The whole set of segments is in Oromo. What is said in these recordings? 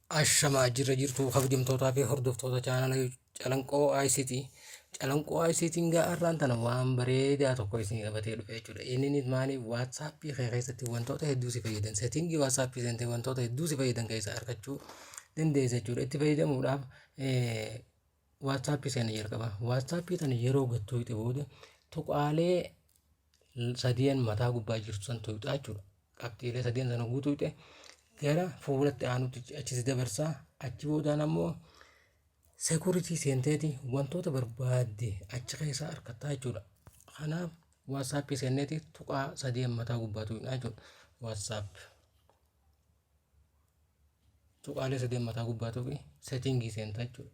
Ashamaa, jirra jirtu kabajamtootaa fi hordoftoota chaanala Calanqoo ICT. Calanqoo ICT'n har'aan tana waan bareedaa tokko isin qabatee dhufe jechuudha. Innis maali? WhatsAppii kee keessatti wantoota hedduu si fayyadan, settingii WhatsAppii seentee wantoota hedduu si fayyadan keessaa argachuu dandeessa jechuudha. Itti fayyadamuudhaaf WhatsAppii seena jalqaba. WhatsAppii tana yeroo gattuu itti booda tuqaalee sadeen mataa gubbaa jirtu san tuqxaa jechuudha. Qabxiilee sadeen sana guutuu tuqxe, gara fuulatti aanutti achi si dabarsaa. Achi boodaan ammoo security seenteeti wantoota barbaadde achi keessaa argattaa jechuudha. Kanaaf WhatsAppii seenneeti tuqaa sadeen mataa gubbaa tuqnaa jechuudha. WhatsApp tuqaalee sadeen mataa gubbaa tuqi, settingii seentaa jechuudha.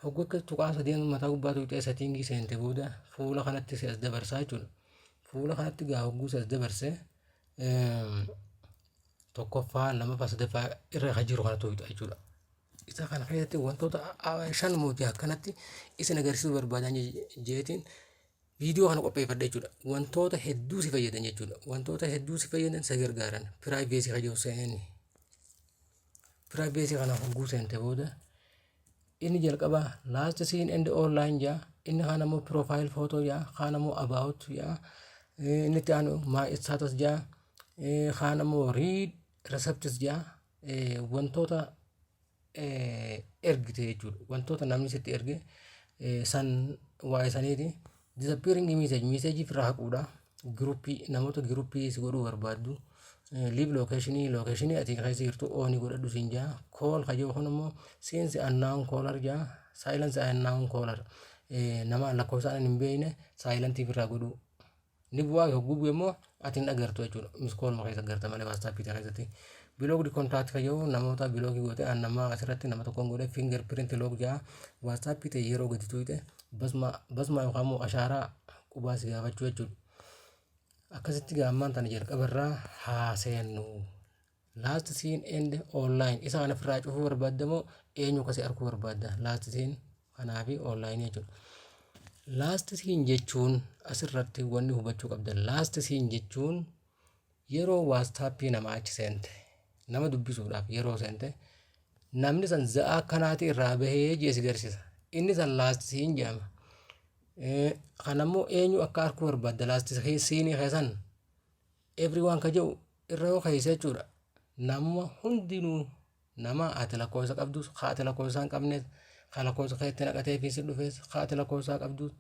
Hogguu akka tuqaa sadeen mataa gubbaa tuqxee settingii seente booda fuula kanatti si as dabarsaa jechuudha. Fuula kanatti gaa hogguu si as dabarse, tokkoffaa, lammaffaa, sadaffaa irra kan jiru kana tuqxa jechuudha. Isa kana keessatti wantoota shan mootii akkanatti isin agarsiisuu barbaadan jeetiin viidiyoo kana qopheeffadhe jechuudha. Wantoota hedduu si fayyadan jechuudha. Wantoota hedduu si fayyadan, si gargaaran. Privacy kan jiru seeni. Privacy kana hogguu seente booda inni jalqaba last seen and online jaa, inni kaan ammoo profile photo jaa, kaan ammoo about jaa, inni itti aanu my status jaa, kaan ammoo read receipts jaa, wantoota ergite jechuudha. Wantoota namni sitti erge san waa'ee saniiti. Disappearing message, message ofirraa haquudha. Groupii, namoota groupii si godhuu barbaaddu. Live locationii, locationii ati keessa jirtu onii godhadhu siin jaa. Call ka jiru kun immoo silence unknown caller jaa. Silence unknown caller. Nama lakkoofsaan hin beekne silentii ofirraa godhuu. Ni bu'aa, hogguu bu'e immoo ati hin agartu jechuudha. Missed calluma keessa agarta malee WhatsAppii keessatti. Blocked contact ka jiru namoota blockii goote, an nama asirratti nama tokkoon godhe. Fingerprint lock jaa, WhatsAppii ta'e yeroo gadi tuqxe basma basma yookaan immoo ashaaraa qubaa si gaafachuu jechuudha. Akkasitti gaammaan tana jalqabarraa haa seennu. Last seen and online, isa kana ofirraa cufuu barbaadda moo eenyu akkasii arguu barbaadda? Last seen kanaa fi online jechuudha. Last seen jechuun asirratti wanni hubachuu qabda. Last seen jechuun yeroo WhatsAppii namaa achi seente, nama dubbisuudhaaf yeroo seente, namni san za'aa akkanaati irraa bahee jee si garsiisa. Inni san last seen jedhama. Kanammoo eenyu akka arguu barbaadda last seenii keessan? Everyone ka jedhu irra yoo keessa jechuudha. Nama hundinuu, nama ati lakkoofsa qabdus, ka ati lakkoofsa hin qabnes, ka lakkoofsa keetti naqatee fi si dhufes, ka ati lakkoofsa qabdus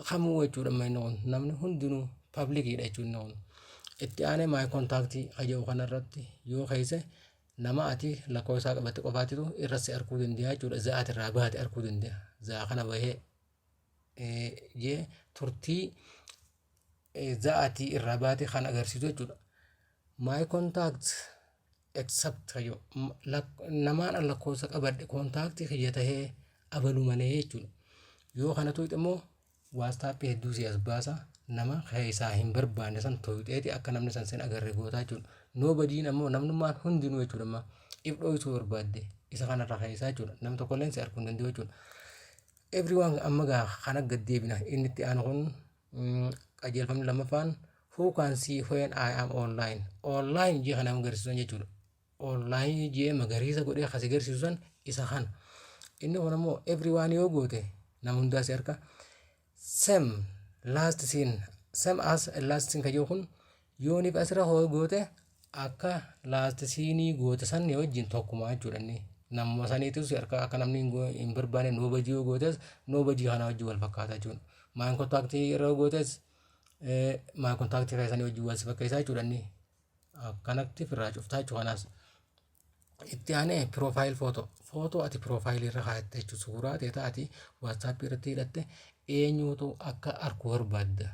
kamuu jechuudha. Amma inni kun namni hundinuu publiciidha jechuudha inni kun. Itti aanee my contactii ka jedhu kanarratti yoo keesse, nama ati lakkoofsa qabatte qofaatitu irra si arguu danda'a jechuudha. Za'aati irraa baate arguu danda'a. Za'a kana bahee jee turtii za'aatii irraa baate kan agarsiisu jechuudha. My contact except namaan lakkoofsa qabadhe, contactii kiyya tahee abalu malee jechuudha. Yoo kana tuqxe immoo WhatsAppii hedduu si as baasa, nama keessaa hin barbaanne san tuqxeeti akka namni san sin agarre gootaa jechuudha. Nobodyn ammoo namnummaan hundinuu jechuudha, amma if dho'isuu barbaadde isa kanarra keessaa jechuudha. Namni tokkolleen si arguu hin danda'u jechuudha. Everyone amma gaa kana gad deebina. Inni itti aanu kun qajeelfamni lammaffaan who can see when I am online. Online jee kana agarsiisan jechuudha. Online jee magariisa godhee akkasii agarsiisu san isa kana. Inni kun ammoo everyone yoo goote nama hundaa si harka. Same last seen, same as last seen ka jiru kun yooniif asirra hoo goote akka last seenii goote san wajjin tokkuma jechuudha inni. Namuma saniitu si harka, akka namni hin barbaanne. Nobody yoo gootes nobody kana wajjin wal fakkaata jechuudha. My contactii irra gootes my contactii keessanii wajjin wal si fakkeessaa jechuudha inni. Akkanatti ofirraa cuftaa jechuudha kanaas. Itti aanee profile photo. Footoo ati profileii irra kaa'atte jechuudha. Suuraa ta'e ati WhatsAppii irratti hidhatte eenyuutu akka argu barbaadda?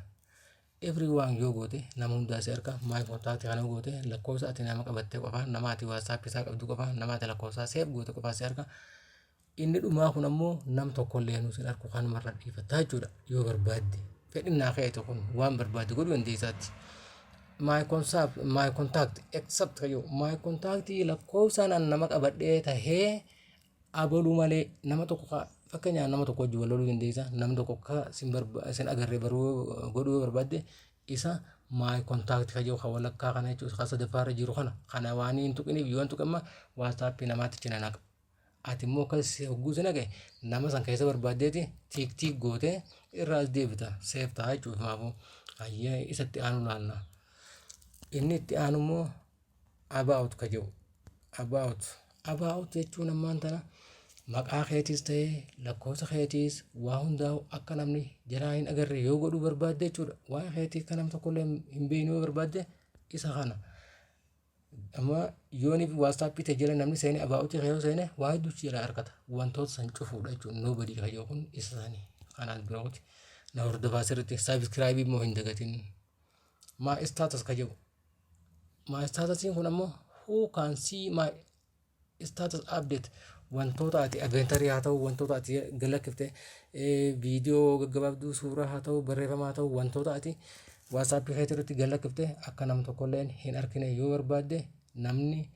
Everyone yoo goote nama hundaa si harka. My contactii kana goote lakkoofsa ati nama qabatte qofa, nama ati WhatsAppii isaa qabdu qofa, nama ati lakkoofsa save goote qofa si harka. Inni dhumaa kun ammoo nam tokkollee nu sin arku, kanumarra dhiifattaa jechuudha yoo barbaadde. Fedhinnaa keeti kun, waan barbaadde godhuu dandeessaatti. My contact, my contact except kayyoo my contact lakkoofsaan an nama qabadhee tahee abaluu malee, nama tokko fakkeenyaaf nama tokko wajjin wal loluu dandeessa. Namni tokko akka sin agarree baruu godhuu yoo barbaadde isa My contact ka jiru kan walakkaa kana jechuudha. Kan sadaffaarra jiru kana waan hin tuqiniif, yoo hin tuqe amma WhatsAppii namaatti cina naqa. Ati immoo akkas hogguu si naqe, nama san keessa barbaaddeeti tick tick gootee irraa as deebita, save ta'a jechuudha. Maafuu hayyee, isatti aanu laalla. Inni itti aanu immoo about ka jedhu. About jechuun ammaan tana maqaa keetiis ta'ee lakkoofsa keetiis waa hundaa'u akka namni jalaa hin agarre yoo godhuu barbaadde jechuudha. Waa'ee keetii akka nam tokkollee hin beekne yoo barbaadde, isa kana. Amma yooniif WhatsAppii ta'e jala namni seene, aboutii kee yoo seene, waa hedduu jalaa argata. Wantoota san cufuudha jechuudha. Nobody ka jedhu kun isa sani. Kanaan birooti. Na hordofaa sirriitti, subscribe immoo hin dagatin. My status ka jedhu. My statusiin kun ammoo who can see my status update, wantoota ati adventure haa ta'u, wantoota ati galakkifte, viidiyoo gaggabaabduu, suuraa haa ta'u, barreeffama haa ta'u, wantoota ati WhatsAppii keetii irratti galakkifte akka nam tokkolleen hin argine yoo barbaadde, namni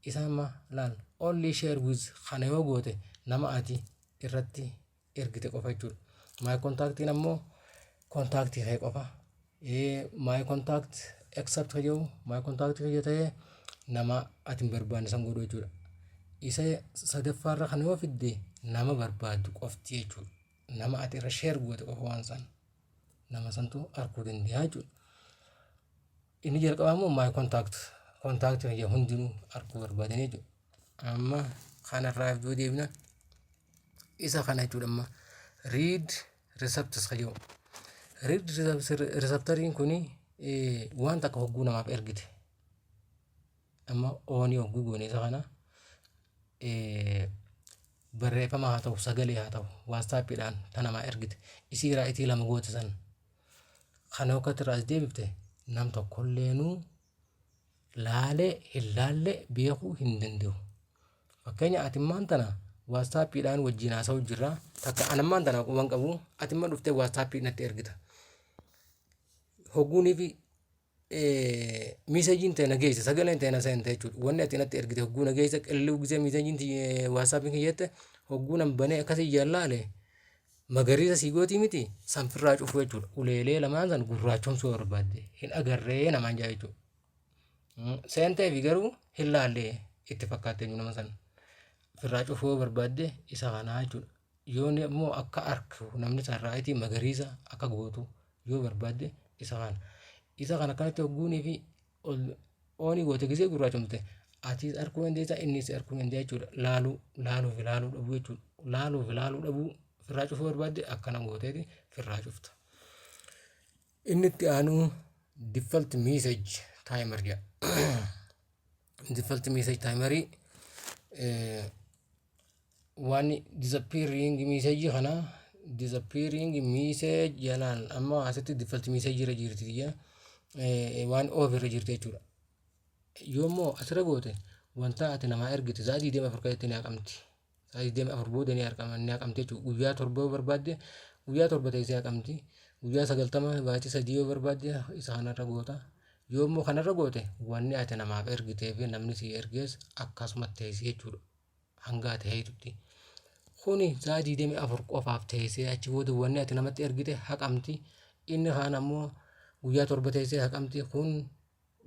isa amma laal, only share with kana yoo goote, nama ati irratti ergite qofa jechuudha. My contactiin ammoo contactii kee qofa. My contact except ka jedhu, my contact kiyya ta'ee nama ati hin barbaanne san godhu jechuudha. Isa sadaffaarra kana yoo fidde, nama barbaaddu qofti jechuudha. Nama ati irra share goote qofa waan san. Nama santu arguu danda'a jechuudha. Inni jalqabaa immoo my contact kiyya hundinuu arguu barbaadanii jechuudha. Amma kanarraa iddoo deebina, isa kana jechuudha. Amma read receipts ka jedhu. Read receiptiin kuni waan takka hogguu namaaf ergite. Amma onii hogguu goone, isa kana barreeffama haa ta'u, sagalee haa ta'u, WhatsAppiidhaan ta namaa ergite, isii rightii lama goote san kana wakati irraa as deebifte, nam tokkolleenuu laalee hin laalle beekuu hin danda'u. Fakkeenya, ati immaan tana WhatsAppiidhaan wajjin haasa'u jirra. Takka anammaan tana quban qabu, ati imma dhuftee WhatsAppii natti ergita. Hogguunii fi messageiin ta'e na geesse, sagaleen ta'e na seente jechuudha. Wanni ati natti ergite hogguu na geesse, qilluu gisee messageiin WhatsAppiin kiyyette hogguu nan banee akkasii jallaale, magariisa sii gootii miti, sanfirraa cufu jechuudha. Uleelee lamaan san gurraachomsuu barbaadde, hin agarree namaan jaa jechuudha. Seentee fi garuu hin laallee itti fakkaattee jiru nama sana. Firraa cufuu yoo barbaadde, isa kanaa jechuudha. Yoo immoo akka arku namni san rightii magariisa akka gootu yoo barbaadde, isa kana. Isa kana akkanatti hogguunii fi onii goote, gisee gurraachomte, atis arguu dandeessa, innis arguu dandeessa jechuudha. Laaluu laaluu fi laaluu dhabuu jechuudha. Laaluu fi laaluu dhabuu firraa cufuu barbaadde, akkana gooteeti firraa cufta. Inni itti aanu default message timer jedha. Default message timerii waan disappearing message kana, disappearing message jalaan amma asitti default message irra jirti, waan off irra jirti jechuudha. Yoommoo asirra goote, wanta ati namaa ergite sa'a 24 keessatti ni haqamti. Sa'a 24 booda ni haqama, ni haqamti jechuudha. Guyyaa 7 yoo barbaadde, guyyaa 7 teessee haqamti. Guyyaa 90, baatii 3 yoo barbaadde, isa kanarra goota. Yoommoo kanarra goote, wanni ati namaaf ergitee fi namni si ergees akkasuma teessee jechuudha. Hanga ati heeytutti. Kuni sa'a 24 qofaaf teessee, achi booda wanni ati namatti ergite haqamti. Inni kaan ammoo guyyaa 7 teessee haqamti. Kun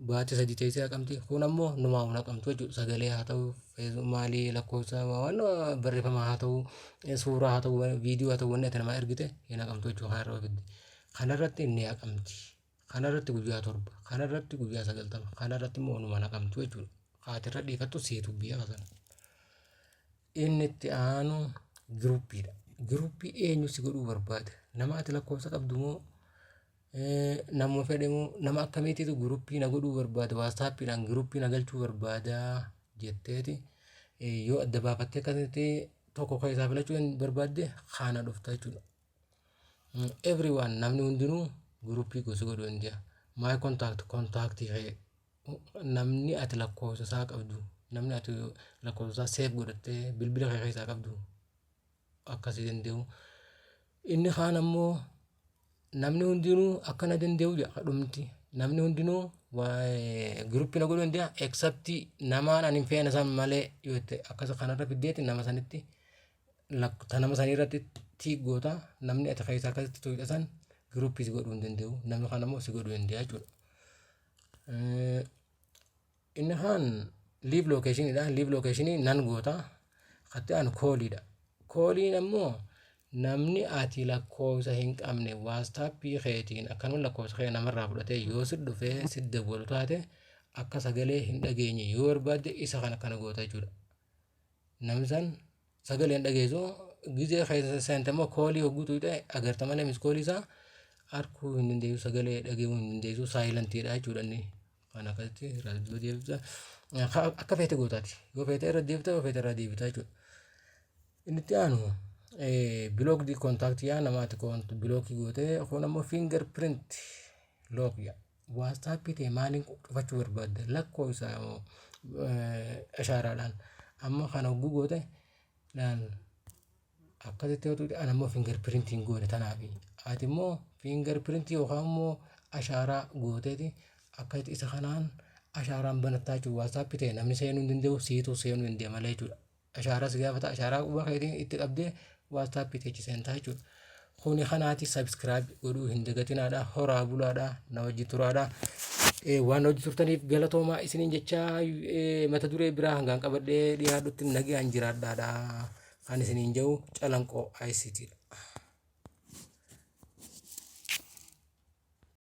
baatii 3 teessee haqamti. Kun ammoo numaa hin haqamtu jechuudha. Sagalee haa ta'u, maalii, lakkoofsa, waan barreeffama haa ta'u, suuraa haa ta'u, viidiyoo haa ta'u, wanni ati namaa ergite hin haqamtu jechuudha kanarra fidde. Kanarratti ni haqamti. Kanarratti guyyaa 7, kanarratti guyyaa 90, kanarratti immoo numa hin haqamtu jechuudha. Haatirra dhiifattu siitu biyya sana. Inni itti aanu groupiidha. Groupii eenyu si godhuu barbaada? Nama ati lakkoofsa qabdu moo nama fedhe moo, nama akkamiititu groupii na godhuu barbaada, WhatsAppiidhaan groupii na galchuu barbaada jetteeti yoo adda baafattee akkasitti tokko keessaa filachuu hin barbaadde, kana dhufta jechuudha. Everyone, namni hundinuu groupii gosa godhuu danda'a. My contact, contactii kee, namni ati lakkoofsa isaa qabdu, namni ati lakkoofsa isaa save godhattee bilbila kee keessaa qabdu akkasii danda'u. Inni kaan ammoo namni hundinuu akkana danda'u jedha dhumti. Namni hundinuu groupii na godhuu danda'a except namaan ani hin feene san malee yoo jette, akkasa kanarra fiddeeti nama sanitti, ta nama sanii irratti tick goota, namni ati keessaa akkasitti tuqxe san groupii si godhuu hin danda'u. Namni kaan ammoo si godhuu danda'a jechuudha. Inni kaan live locationiidha. Live locationii nan goota. Katti aanu calliidha. Calliin ammoo namni ati lakkoofsa hin qabne WhatsAppii keetiin akkanuma lakkoofsa kee namarraa fudhatee yoo si dhufee si dawwalu taate, akka sagalee hin dhageenye yoo barbaadde, isa kana kana goota jechuudha. Namni san sagalee hin dhageessu. Gizee keessa seente immoo callii hogguu tuqxe agarta malee miss callii isaa arguu hin dandeessu, sagalee dhagahuu hin dandeessu, silentiidha jechuudha inni. Kan akkasitti irraa deebita, akka feete gootaati. Yoo feete irra deebita, yoo feete irraa deebita jechuudha. Inni itti aanu blocked contactii yaa namaati blockii gootee. Kun ammoo fingerprint lock yaa. WhatsAppii ta'e maaliin cufachuu barbaadda? Lakkoofsa ashaaraadhaan. Amma kana hogguu goote, laal, akkasitti yoo tuqxe, ana immoo fingerprintiin goone tanaafi. Ati immoo fingerprintii yookaan immoo ashaaraa gooteeti akkasitti isa kanaan ashaaraan banattaa jechuudha. WhatsAppii ta'e namni seenuu hin danda'u, siitu seenuu hin danda'u malee jechuudha. Ashaaraa si gaafata, ashaaraa quba keetiin itti qabdee WhatsAppii ta'e seentaa jechuudha. Kuni kanaati. Subscribe godhuu hin dagatinaadha. Horaa bulaadha. Na wajji turaadha. Waan hojii turtaniif galatoomaa isiniin jecha, mata duree biraa hangaan qabadhee dhiyaadhutti nagaan jiraadhaadha. Kan isiniin jedhu Calanqoo ICT dha.